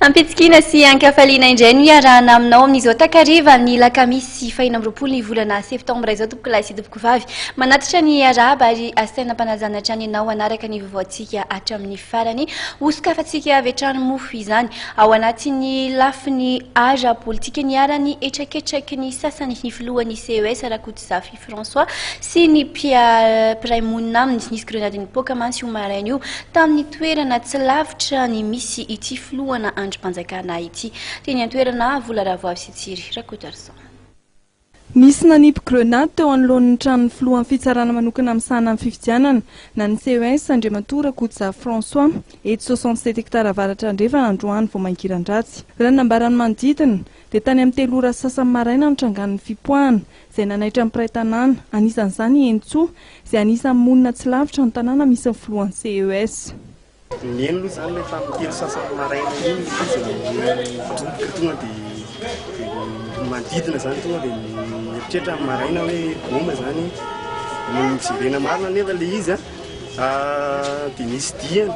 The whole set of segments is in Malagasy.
Ampitsikiana sy ankafaliana indray no iarahana aminao amin'izao takariva ny lakamisy faha-26 ny volana septambra izao tompokolahy sy tompokovavy. Manatitra ny arahaba ary asaina ampanajana hatrany ianao hanaraka ny vaovaontsika hatramin'ny farany. Hosokafantsika avy hatrany moa izany ao anatin'ny lafiny ara-politika niharan'ny hetraketraky ny sasany ny filohan'ny CES Rakotozafy François sy ny mpiray monina aminy. Nisy grenady nipoaka mantsy io maraina io tamin'ny toerana tsy lavitra ny misy ity filohana andrim-panjakana ity. Teny an-toerana Vola Ravoavy sy Tsiry Rakotoarison. Nisy nanipy grenady teo anoloan'ny tranon'ny filohan'ny fitsarana manokana misahana ny fifidianana na ny CES, Andriamatoa Rakotozafy François, etsy 67 hectares avaratra andrefana androany vao mangiran-dratsy. Raha ny nambaran'ny manodidina dia tany amin'ny telo ora sy sasany maraina no trangan'ny fipoahana, izay nanaitra ny mpiray tanàna, anisan'izany i Henintsoa, izay anisan'ny monina tsy lavitra ny tanàna misy ny filohan'ny CES. Neny aloha izany ilay tamin'ny telo sasany maraina iny izy nidoboka tonga dia ny manodidina izany tonga dia nieritreritra ny maraina hoe baomba izany. No nijerena marina anefa ilay izy dia nisy diany,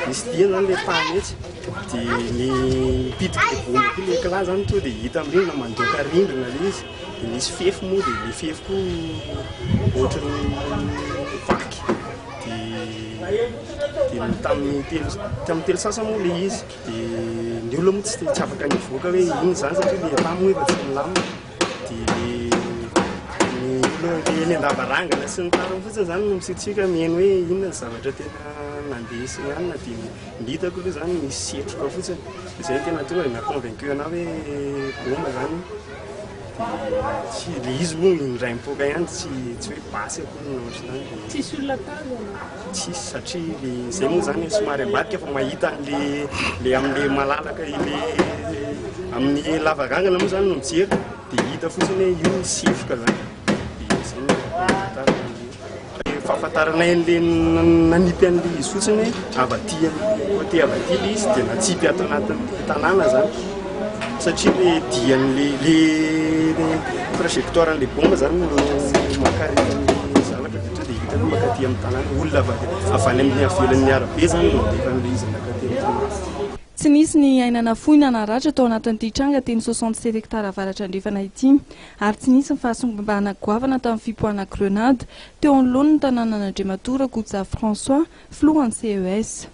nisy diany izany ilay tany etsy. Dia ny nipitiky ilay baomba koa ilay éclat izany tonga dia hita amin'ny rindrina, mandoaka rindrina ilay izy. Dia nisy fefy moa dia ilay fefy koa ohatran'ny vaky. Dia dia tamin'ny telo tamin'ny telo sasany moa ilay izy. Dia ny olona moa tsy tsy afaka nivoaka hoe inona izany satria ilay tany moa efa tsy milamina. Dia ny olona eny an-davarangana sy ny tariny fotsiny izany no misitrika mihaino hoe inona ny zavatra tena nandeha sy ny anona. Dia ny hitako aloha izany nisy setroka fotsiny. Dia izay no tena tonga dia naha-convaincu anahy hoe bomba izany. Dia tsy ilay izy moa indray mipoaka ihany tsy tsy hoe basy akory na ohatr'izany dia. Tsisy olona tazana? Tsisy satria le izay moa izany somary ambadika fa mahita an'le le amin'le malalaka ile amin'ny lavarangana moa izany no mijery dia hita fotsiny hoe io misy setroka izany dia izay no ahafantarana an'le. Fahafantaranay an'le nanipy an'le izy fotsiny hoe avy aty amin'ny côté avy aty le izy dia natsipy ato anatin'ny tanàna zany satria le dian'le le trajectoire an'le bombe zany no mankary amin'ny zavatra dia tonga dia hita hoe mankaty amin'ny tanàna, olona avy avy any amin'ny ivelan'ny arabe zany no nandefa an'le izy nankaty amin'ny tanàna. Tsy nisy ny aina nafoy na naratra tao anatin'ity tranga teny 67 hectares avaratra andrefana ity ary tsy nisy ny fahasimbana goavana tamin'ny fipoahana grenade teo anoloan'ny tanànan'Andriamatoa Rakotozafy François, filohan'ny CES.